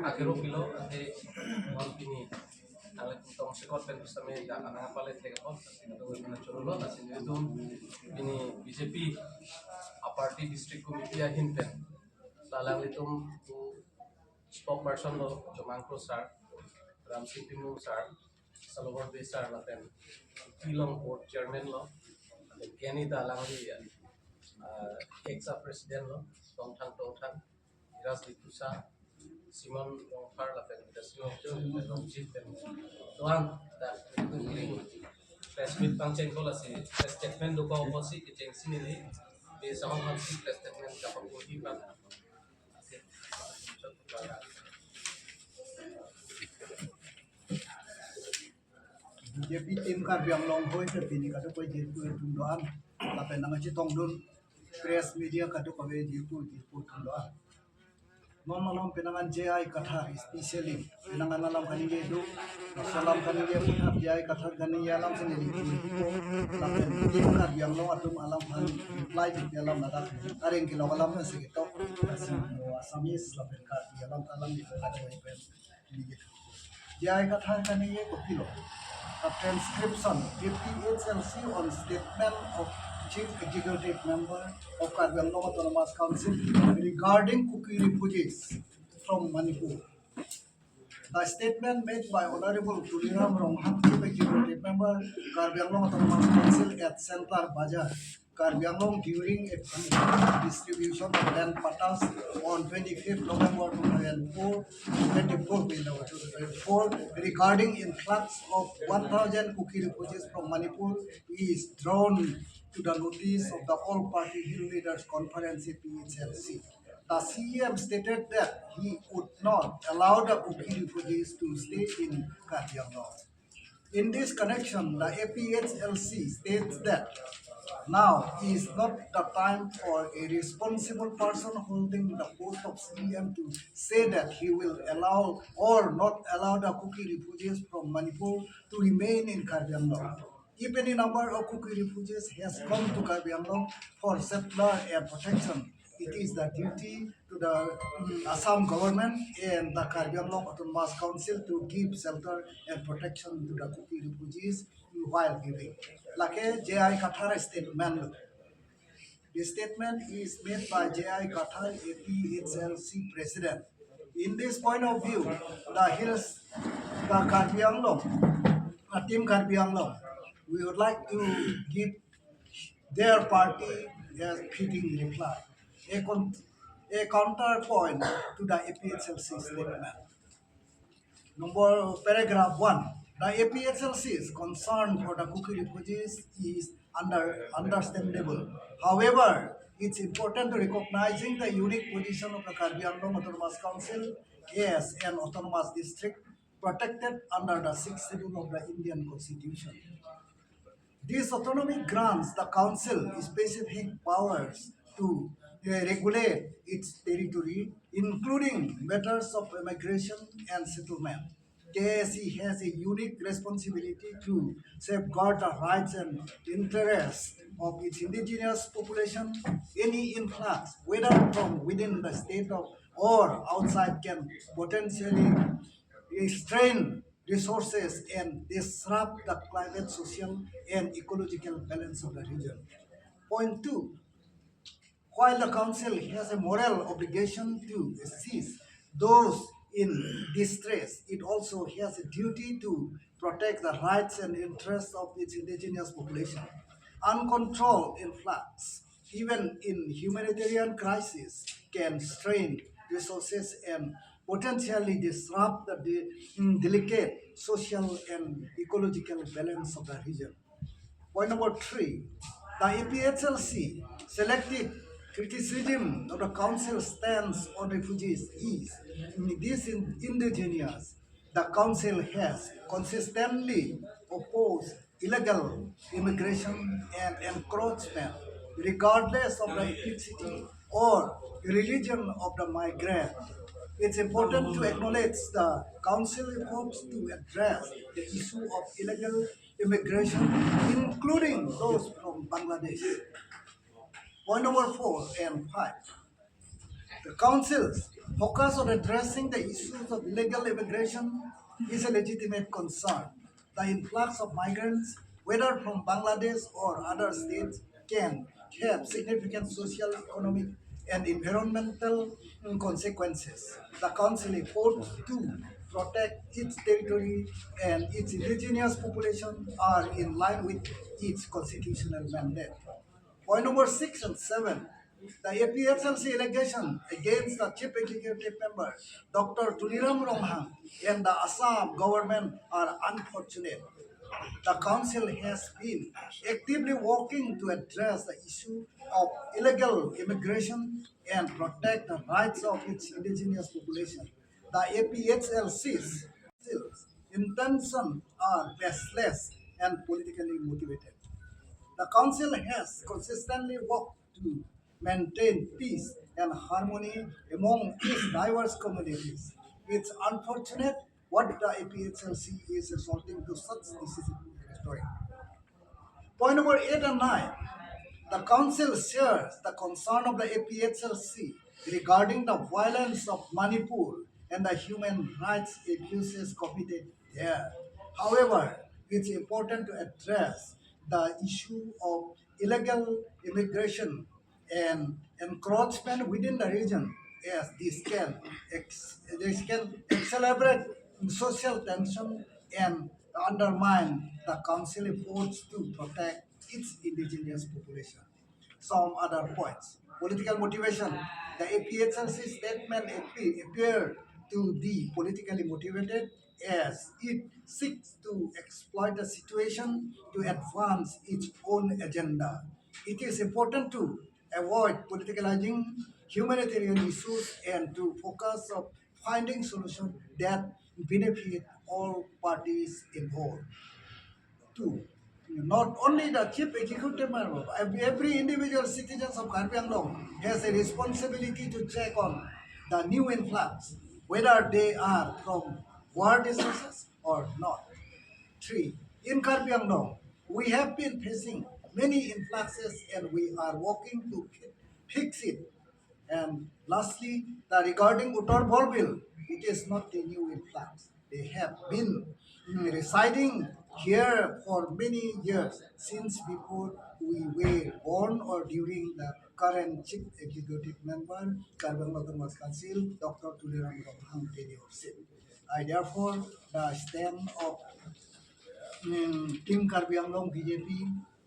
akhiro pilo ate non pini ang tong sikot pen sami da anang pale thek ko to mana chorolo asin dum pini BJP a party district committee a hin pen lalang litum tu spokesperson lo Jomangko sir Ram Singh Timu sir Salobor Be sir lapen Kilong board chairman lo Kenny da langli ex president lo Tongthang Tongthang Raj Litusa Simon Longthar lapen Ranjit pen doang da press meet pang chen ko lasi press statement do ko oposi ki cheng sinili be sahong han si press statement ka pa ko hi pa ase BJP team Karbi Anglong hoi pe pini ka to koi jipu tum do an la pe nang chi tong dun press media ka to kawe jipu jipu tum do an non alam penangan JI Kathar especially penangan alam kani ge du salam kani ge puthap JI Kathar kani ge alam sini la pe team Karbi Anglong atum alam han reply di alam na da areng ki log alam se to Assamese la pe Karbi alam alam ni ka to pe ni ge JI Kathar kani ge kopilo. A transcription APHLC on statement of Chief Executive Member of Karbi Anglong Autonomous Council regarding Kuki refugees from Manipur. The statement made by Honorable Tuliram Ronghang, Chief Executive Member, Karbi Anglong Autonomous Council at Center Bazaar, Karbi Anglong during a distribution of land pattas on 25th November 2004, 24 regarding influx of 1,000 Kuki refugees from Manipur is drawn to the notice of the All Party Hill Leaders Conference APHLC. The CEM stated that he would not allow the Kuki refugees to stay in Karbi Anglong. In this connection, the APHLC states that now is not the time for a responsible person holding the post of CEM to say that he will allow or not allow the Kuki refugees from Manipur to remain in Karbi Anglong. If any number of Kuki refugees has come to Karbi Anglong for settler and protection, it is the duty to the Assam government and the Karbi Anglong Autonomous Council to give shelter and protection to the Kuki refugees while giving. Lake J.I. Kathar statement. The statement is made by J.I. Kathar, APHLC president. In this point of view, the hills, the Karbi Anglong, the team Karbi Anglong, we would like to give their party a fitting reply, a counterpoint to the APHLC statement. Number paragraph 1. The APHLC's concern for the Kuki refugees is understandable. However, it's important to recognizing the unique position of the Karbi Anglong Autonomous Council as an autonomous district protected under the sixth schedule of the Indian Constitution. This autonomy grants the council specific powers to regulate its territory, including matters of immigration and settlement. KAC has a unique responsibility to safeguard the rights and interests of its indigenous population. Any influx, whether from within the state of or outside, can potentially strain resources and disrupt the climate, social, and ecological balance of the region. Point 2. While the council has a moral obligation to assist those in distress, it also has a duty to protect the rights and interests of its indigenous population. Uncontrolled influx, even in humanitarian crisis, can strain resources and potentially disrupt the delicate social and ecological balance of the region. Point number 3, the APHLC selective criticism of the council stance on refugees is this indigenous. The council has consistently opposed illegal immigration and encroachment, regardless of the ethnicity or religion of the migrant. It's important to acknowledge the council efforts to address the issue of illegal immigration, including those from Bangladesh. Point number 4 and 5. The council's focus on addressing the issues of illegal immigration is a legitimate concern. The influx of migrants, whether from Bangladesh or other states, can have significant social, economic, and environmental consequences. The council efforts to protect its territory and its indigenous population are in line with its constitutional mandate. Point number 6 and 7. The APHLC allegation against the chief executive member, Dr. Tuliram Ronghang, and the Assam government are unfortunate. The council has been actively working to address the issue of illegal immigration and protect the rights of its indigenous population. The APHLC's intentions are baseless and politically motivated. The council has consistently worked to maintain peace and harmony among its diverse communities. It's unfortunate what the APHLC is resorting to such decisive rhetoric. Point number 8 and 9. The council shares the concern of the APHLC regarding the violence of Manipur and the human rights abuses committed there. However, it's important to address the issue of illegal immigration and encroachment within the region, as this can accelerate social tension and undermine the council efforts to protect its indigenous population. Some other points. Political motivation. The APHLC statement appeared to be politically motivated, as it seeks to exploit the situation to advance its own agenda. It is important to avoid politicalizing humanitarian issues and to focus on finding solutions that benefit all parties involved. Two, not only the chief executive member, every individual citizens of Karbi Anglong has a responsibility to check on the new influx, whether they are from war disasters or not. Three, in Karbi Anglong, we have been facing many influxes and we are working to fix it. And lastly, the regarding Uttar Borbil, it is not a new influx. They have been residing here for many years, since before we were born or during the current chief executive member, Karbi Anglong Autonomous Council, Dr. Tuliram Ronghang tenureship. I therefore, the stand of Team Karbi Anglong BJP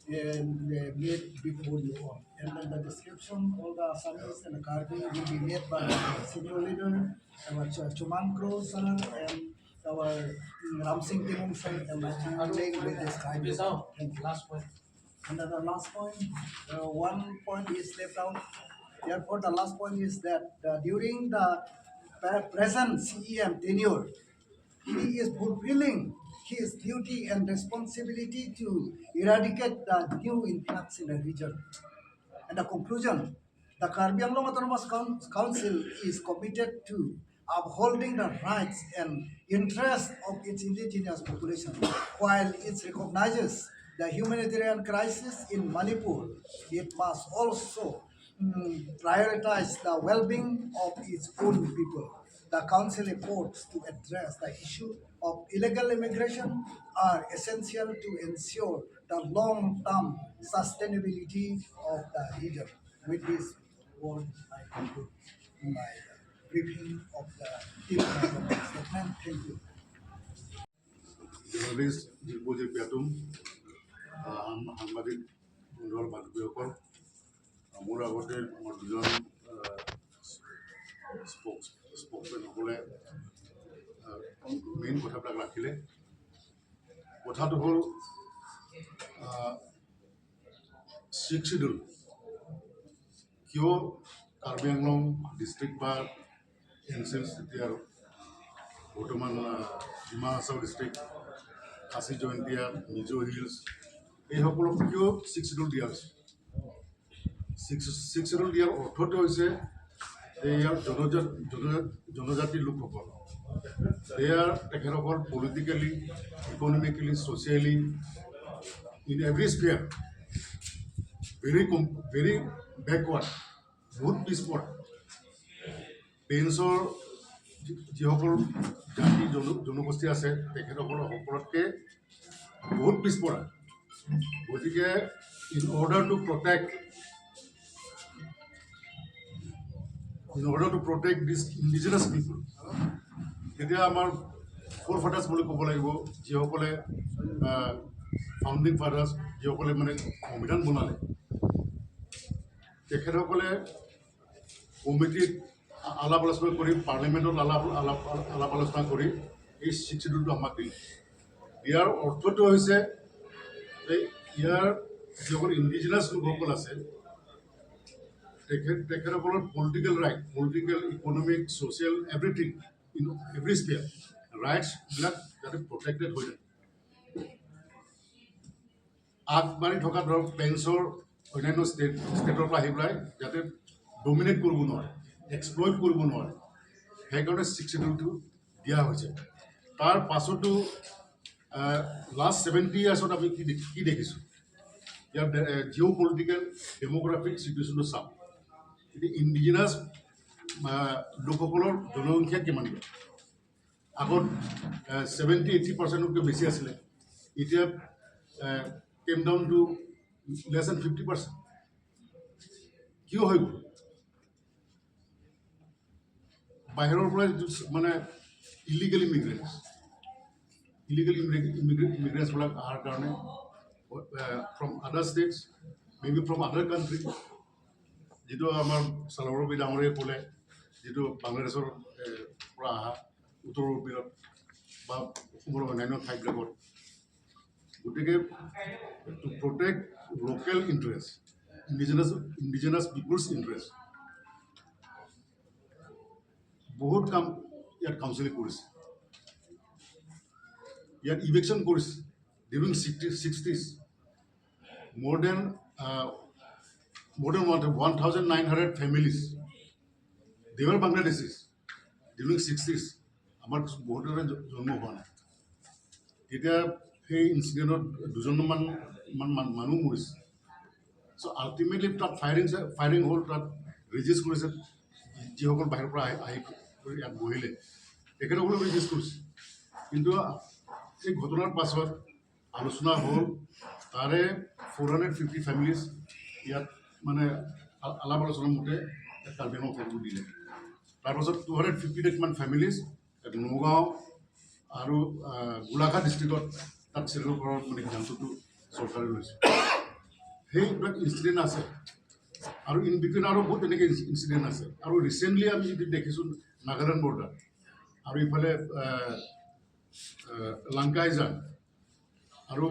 and made before you all. And then the description, all the Assamese and the Karbi will be made by the senior leader, our Chuman Kro sir and our Ram Singh Timung sir and Lachang Leng will describe it. Thank you. Last point. And then the last point, one point is left out. Therefore, the last point is that during the present CEM tenure, he is fulfilling his duty and responsibility to eradicate the new influx in the region. And the conclusion, the Karbi Anglong Autonomous Council is committed to upholding the rights and interests of its indigenous population. While it recognizes the humanitarian crisis in Manipur, it must also prioritize the well-being of its own people. The council efforts to address the issue of illegal immigration are essential to ensure the long-term sustainability of the region. With this word, I conclude my briefing of the team statement. Thank you. Journalist Dibyajit Petum, সাংবাদিক বন্ধুসকল, বান্ধৱীসকল, মোৰ আগতে আমাৰ দুজন স্প'ক্সমেনসকলে main কথাবিলাক ৰাখিলে। কথাটো হ'ল, ছিক্স চিডিউল কিয় কাৰ্বি আংলং ডিষ্ট্ৰিক্ট বা এনচিয়েণ্ট এতিয়া বৰ্তমান ডিমা হাছাও ডিষ্ট্ৰিক্ট, খাচী জয়ন্তীয়া, মিজো হিলছ, এইসকলক কিয় ছিক্স চিডিউল দিয়া হৈছে? ছিক্স চিডিউল দিয়াৰ অৰ্থটো হৈছে যে ইয়াৰ জনজাতি লোকসকল, ইয়াৰ তেখেতসকল politically, economically, socially, in every sphere very backward, বহুত পিছপৰা। প্লেইনছৰ যিসকল জাতি জনগোষ্ঠী আছে, তেখেতসকলৰ সকলোতকৈ বহুত পিছপৰা। গতিকে in order to protect this indigenous people, তেতিয়া আমাৰ ফ'ৰ ফাদাৰ্ছ বুলি ক'ব লাগিব, যিসকলে ফাউণ্ডিং ফাদাৰ্ছ, যিসকলে মানে সংবিধান বনালে, তেখেতসকলে কমিটিত আলাপ আলোচনা কৰি, পাৰ্লিমেণ্টত আলাপ আলোচনা কৰি এই ছিক্স চিডিউলটো আমাক দিলে। ইয়াৰ অৰ্থটো হৈছে যে ইয়াৰ যিসকল ইণ্ডিজিনাছ লোকসকল আছে, তেখেতসকলৰ political right, political, economic, social, everything, in every sphere ৰাইটছবিলাক যাতে প্ৰটেক্টেড হৈ থাকে। আগবাঢ়ি থকা ধৰক প্লেইনছৰ অন্যান্য ষ্টেটৰ পৰা আহি পেলাই যাতে ডমিনেট কৰিব নোৱাৰে, এক্সপ্লইট কৰিব নোৱাৰে, সেইকাৰণে ছিক্স চিডিউলটো দিয়া হৈছে। তাৰ পাছতো লাষ্ট 70 ইয়াৰ্ছত আমি কি দেখিছোঁ? ইয়াৰ জিঅ' পলিটিকেল ডেম'গ্ৰাফিক চিটুৱেশ্যনটো চাওঁ। এতিয়া ইণ্ডিজিনাছ লোকসকলৰ জনসংখ্যা কিমান ইয়াত? আগত 70-80 পাৰ্চেণ্টতকৈ বেছি আছিলে, এতিয়া came down to less than 50%। কিয় হৈ গ'ল? বাহিৰৰ পৰা যিটো মানে ইলিগেল ইমিগ্ৰেণ্টছ, ইলিগেল ইমিগ্ৰেণ্টছবিলাক অহাৰ কাৰণে from other states, maybe from other country, যিটো আমাৰ চালৰবি ডাঙৰীয়াই ক'লে, যিটো বাংলাদেশৰ পৰা অহা উত্তৰ পূবত বা অসমৰ অন্যান্য ঠাইবিলাকত। গতিকে to protect local interest, indigenous people's interest, বহুত কাম ইয়াত কাউন্সিলে কৰিছে। ইয়াত ইভিকশ্যন কৰিছে during 60s, more than 1,900 families, they were Bangladeshis during 60s। আমাৰ বহুতৰে জন্ম হোৱা নাই তেতিয়া। সেই ইনচিডেণ্টত দুজনমান মান মানুহ মৰিছে। চ' আল্টিমেটলি তাত ফায়াৰিং ফায়াৰিং হ'ল, তাত ৰেজিষ্ট কৰিছে। যিসকল বাহিৰৰ পৰা আহি আহি ইয়াত বহিলে, তেখেতসকলেও ৰেজিষ্ট কৰিছে। কিন্তু এই ঘটনাৰ পাছত আলোচনা হ'ল, তাৰে 450 ফেমিলিজ ইয়াত মানে আলাপ আলোচনাৰ মতে কাৰ্বি আংলং থাকিব দিলে। তাৰপাছত 250 মান ফেমিলিজ ইয়াত নগাঁও আৰু গোলাঘাট ডিষ্ট্ৰিক্টত তাত ছেটেল কৰাৰ মানে সিদ্ধান্তটো চৰকাৰে লৈছে। সেইবিলাক ইনচিডেণ্ট আছে আৰু ইন বিটুইন আৰু বহুত তেনেকৈ ইনচিডেণ্ট আছে। আৰু ৰিচেণ্টলি আমি যিটো দেখিছোঁ, নাগালেণ্ড বৰ্ডাৰ আৰু ইফালে লাংকাইজান আৰু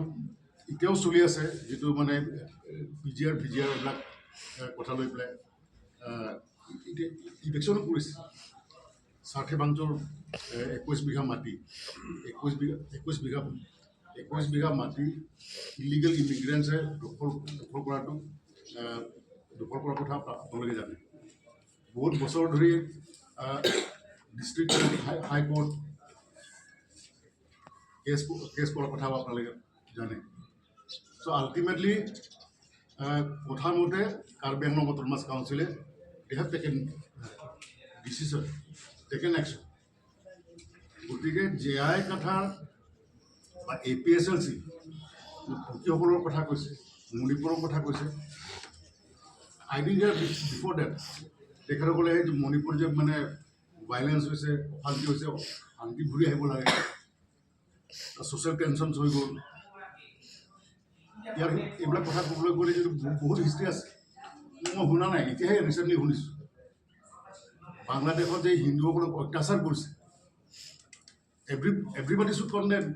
এতিয়াও চলি আছে, যিটো মানে P G R, V G R এইবিলাক কথা লৈ পেলাই এতিয়া ইভিকশ্যনো কৰিছে। চাৰ্থেবাংচৰ 21 বিঘা মাটি, 21 বিঘা মাটি ইলিগেল ইমিগ্ৰেণ্টছে দখল কৰাৰ কথা আপোনালোকে জানে। বহুত বছৰ ধৰি ডিষ্ট্ৰিক্ট হাইকোৰ্ট কেছ কৰাৰ কথাও আপোনালোকে জানে। চ' আল্টিমেটলি কথামতে কাৰ্বি আংলং অট'নমাছ কাউন্সিলে they have taken decision, taken action। গতিকে জে আই কাথাৰ বা A P H L C কুকিসকলৰ কথা কৈছে, মণিপুৰৰ কথা কৈছে। I think before that তেখেতসকলে সেই মণিপুৰ যে মানে ভাইলেঞ্চ হৈছে, অশান্তি হৈছে, শান্তি ঘূৰি আহিব লাগে, ছ'চিয়েল টেনশ্যনছ হৈ গ'ল ইয়াৰ। এইবিলাক কথা ক'বলৈ গ'লে যিটো বহুত হিষ্ট্ৰী আছে, মই শুনা নাই, এতিয়াহে ৰিচেণ্টলি শুনিছোঁ। বাংলাদেশত যে হিন্দুসকলক অত্যাচাৰ কৰিছে, everybody should condemn।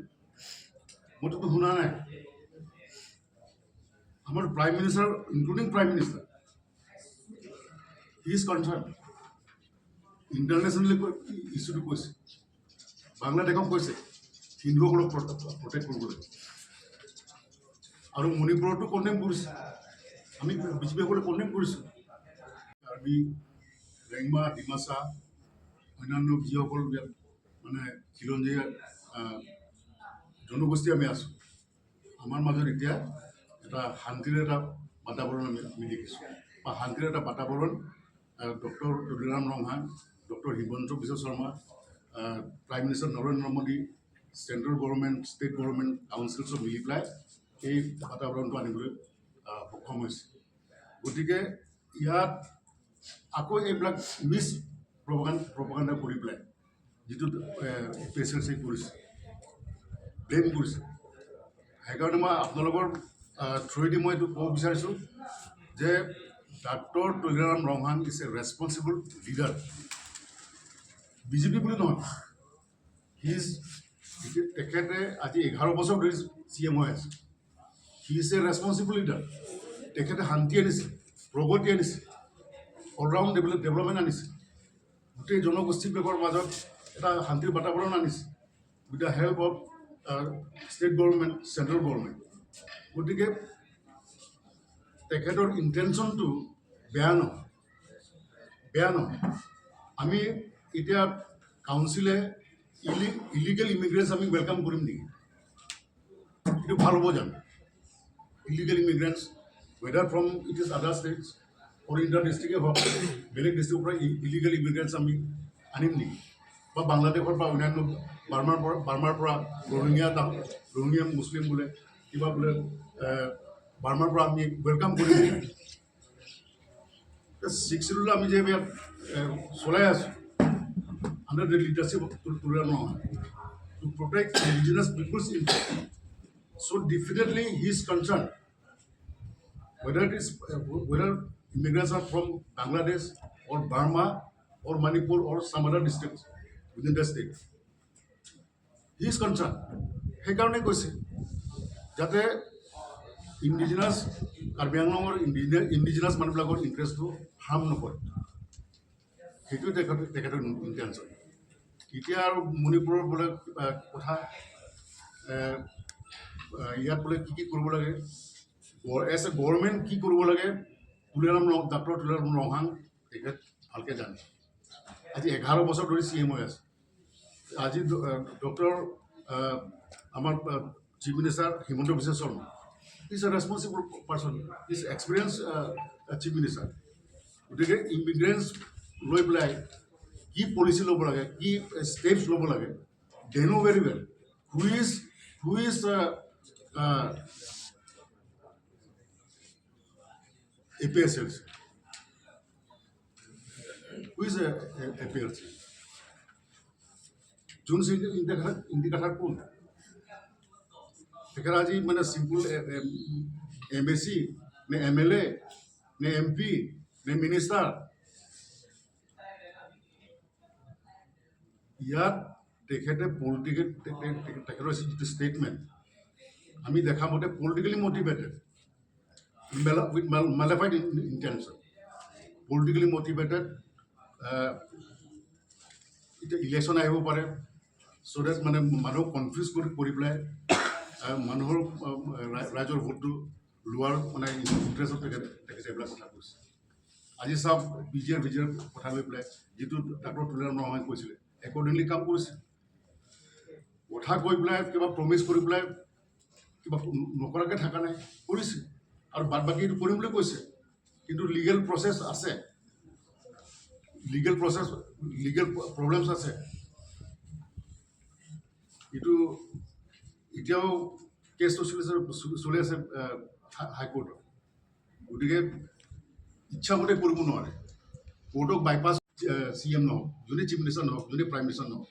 মইতো শুনা নাই। আমাৰ Prime Minister, including Prime Minister, he is concern internationally। ইছ্যুটো কৈছে, বাংলাদেশক কৈছে হিন্দুসকলক প্ৰটেক্ট কৰিবলৈ আৰু মণিপুৰতো কণ্ডেম কৰিছে। আমি বিজেপিসকলে কণ্ডেম কৰিছোঁ। কাৰ্বি, ৰেংমা, ডিমাচা, অন্যান্য যিসকল ইয়াত মানে খিলঞ্জীয়া জনগোষ্ঠী আমি আছোঁ, আমাৰ মাজত এতিয়া এটা শান্তিৰ এটা বাতাবৰণ আমি দেখিছোঁ বা শান্তিৰ এটা বাতাবৰণ doctor Tuliram Ronghang Doctor Himanta Biswa Sarma, Prime Minister Narendra Modi, central government, state government, council চব মিলি পেলাই এই বাতাবৰণটো আনিবলৈ সক্ষম হৈছে। গতিকে ইয়াত আকৌ এইবিলাক মিছ প্ৰপাগাণ্ডা কৰি পেলাই যিটো A P S L C কৰিছে, ব্লেম কৰিছে, সেইকাৰণে মই আপোনালোকৰ থ্ৰুৱেদি মই এইটো ক'ব বিচাৰিছোঁ যে Doctor Tuliram Ronghang is a responsible leader. BJP বুলি নহয়, he is তেখেতে আজি 11 বছৰ ধৰি চি এম হৈ আছে। He is a responsible leader. তেখেতে শান্তি আনিছে, প্ৰগতি আনিছে, অলৰাউণ্ড ডেভেলপমেণ্ট আনিছে, গোটেই জনগোষ্ঠীবিলাকৰ মাজত এটা শান্তিৰ বাতাবৰণ আনিছে with the help of state government, central government. গতিকে তেখেতৰ ইণ্টেনশ্যনটো বেয়া নহয়, বেয়া নহয়। আমি এতিয়া কাউন্সিলে ইলিগেল ইমিগ্ৰেণ্টছ আমি welcome কৰিম নেকি? এইটো ভাল হ'ব জানো? Illegal immigrants, whether from it is other states or inter ডিষ্ট্ৰিক্টে হওক, বেলেগ ডিষ্ট্ৰিক্টৰ পৰা ইলিগেল ইমিগ্ৰেণ্টছ আমি আনিম নেকি? বা বাংলাদেশৰ পৰা, অন্যান্য বাৰ্মাৰ পৰা ৰোহিঙীয়া মুছলিম বোলে, কিবা বোলে, বাৰ্মাৰ পৰা আমি welcome কৰিম নেকি? ছিক্স চিডিউল আমি যে ইয়াত চলাই আছোঁ under the leadership of Tuliram নহয়, to protect indigenous people's interest. So definitely he is concerned whether immigrants are from Bangladesh or Burma or Manipur or some other districts within the state. He is concerned. সেইকাৰণে কৈছে যাতে indigenous Karbi আংলঙৰ indigenous মানুহবিলাকৰ ইণ্টাৰেষ্টটো harm নকৰে। সেইটোৱে তেখেতৰ intention. এতিয়া আৰু মণিপুৰৰ বোলে কিবা কথা, ইয়াত বোলে কি কি কৰিব লাগে, এজ এ গভৰ্ণমেণ্ট কি কৰিব লাগে, ডক্টৰ তুলিৰাম ৰংহাং তেখেত ভালকৈ জানে। আজি 11 বছৰ ধৰি চি এম হৈ আছে। আজি ডক্টৰ আমাৰ chief minister Himanta Biswa Sarma is a responsible person, is experience chief minister. গতিকে ইমিগ্ৰেণ্টছ লৈ পেলাই কি পলিচি ল'ব লাগে, কি ষ্টেপছ ল'ব লাগে, they know very well. Who is APSLC? Who is APLC? June Singh ইণ্ডিকাথাৰ কোন? তেখেত আজি মানে চিম্পুল এম এ চি নে এম এল এ নে এম পি নে মিনিষ্টাৰ? ইয়াত তেখেতে পলিটিকেল, তেখেতৰ যিটো ষ্টেটমেণ্ট আমি দেখা মতে politically motivated, with malafide intention, politically motivated. এতিয়া ইলেকশ্যন আহিব পাৰে, চ' ডেট মানে মানুহক কনফিউজ কৰি পেলাই মানুহৰ ৰাইজৰ ভোটটো লোৱাৰ মানে ইণ্টাৰেষ্টত তেখেতে এইবিলাক কথা কৈছে। আজি চাওক, বি জি আৰ কথা লৈ পেলাই যিটো ডাক্তৰ তুলিৰাম ৰংহাঙে কৈছিলে, একৰ্ডিংলি কাম কৰিছে। কথা কৈ পেলাই, কিবা প্ৰমিছ কৰি পেলাই কিবা নকৰাকৈ থকা নাই, কৰিছে আৰু বাদ বাকী এইটো কৰিম বুলি কৈছে। কিন্তু লিগেল প্ৰচেছ আছে, লিগেল প্ৰচেছ, লিগেল প্ৰব্লেমছ আছে। এইটো এতিয়াও কেছটো চলিছে, চলি আছে হাইকোৰ্টত। গতিকে ইচ্ছামতে কৰিব নোৱাৰে। কোৰ্টক বাইপাছ চি এম নহওক, যোনে চিফ মিনিষ্টাৰ নহওক, যোনে প্ৰাইম মিনিষ্টাৰ নহওক,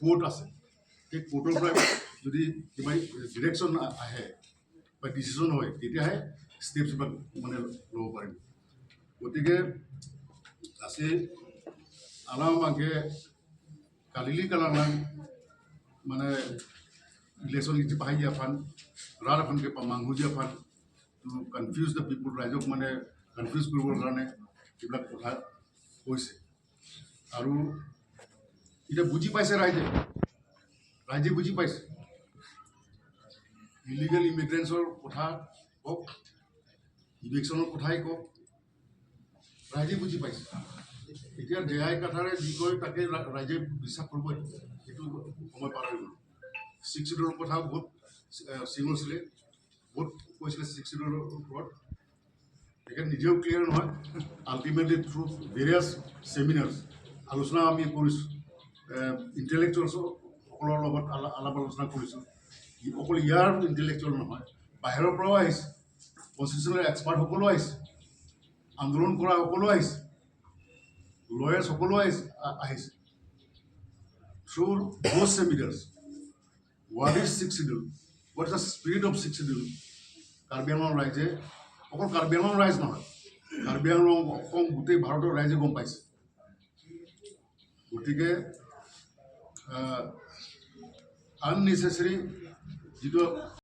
কোৰ্ট আছে। সেই কোৰ্টৰ পৰা যদি কিবা ডিৰেকশ্যন আহে বা ডিচিশ্যন হয়, তেতিয়াহে ষ্টেপছবিলাক মানে ল'ব পাৰিব। গতিকে আছে আলামাকে কালিলি কালাং মানে ইলেকশ্যন বাহাই ফান ৰাৰ এখনকে মাংহুজীয়া fun to confuse the people. ৰাইজক মানে কনফিউজ কৰিবৰ কাৰণে এইবিলাক কথা কৈছে। আৰু এতিয়া বুজি পাইছে ৰাইজে, ৰাইজে বুজি পাইছে। ইলিগেল ইমিগ্ৰেণ্টছৰ কথা কওক, ইভিকশ্যনৰ কথাই কওক, ৰাইজে বুজি পাইছে। এতিয়া জেহাই কাথাৰে যি কয় তাকে ৰাইজে বিশ্বাস কৰিবই। সেইটো সময় পাৰ হৈ গ'ল। ছিক্স চিডৰ কথাও বহুত চিঞৰিছিলে, বহুত কৈছিলে ছিক্স চিডৰ ওপৰত। তেখেত নিজেও ক্লিয়াৰ নহয়। আল্টিমেটলি থ্ৰু ভেৰিয়াছ ছেমিনাৰ্ছ আলোচনা আমি কৰিছোঁ, ইণ্টেলেকচুৱেলছসকলৰ লগত আলাপ আলোচনা কৰিছোঁ। অকল ইয়াৰ ইণ্টেলেকচুৱেল নহয়, বাহিৰৰ পৰাও আহিছে, কনষ্টিটিউচনেল এক্সপাৰ্টসকলো আহিছে, আন্দোলন কৰা সকলো আহিছে, লয়াৰ্ছ সকলো আহিছে through those seminars. What is Sixth Schedule? What is the spirit of Sixth Schedule? Karbi Anglong ৰাইজে, অকল কাৰ্বি আংলং ৰাইজ নহয়, কাৰ্বি আংলং, অসম, গোটেই ভাৰতৰ ৰাইজে গম পাইছে। গতিকে আননেচেচাৰী যিটো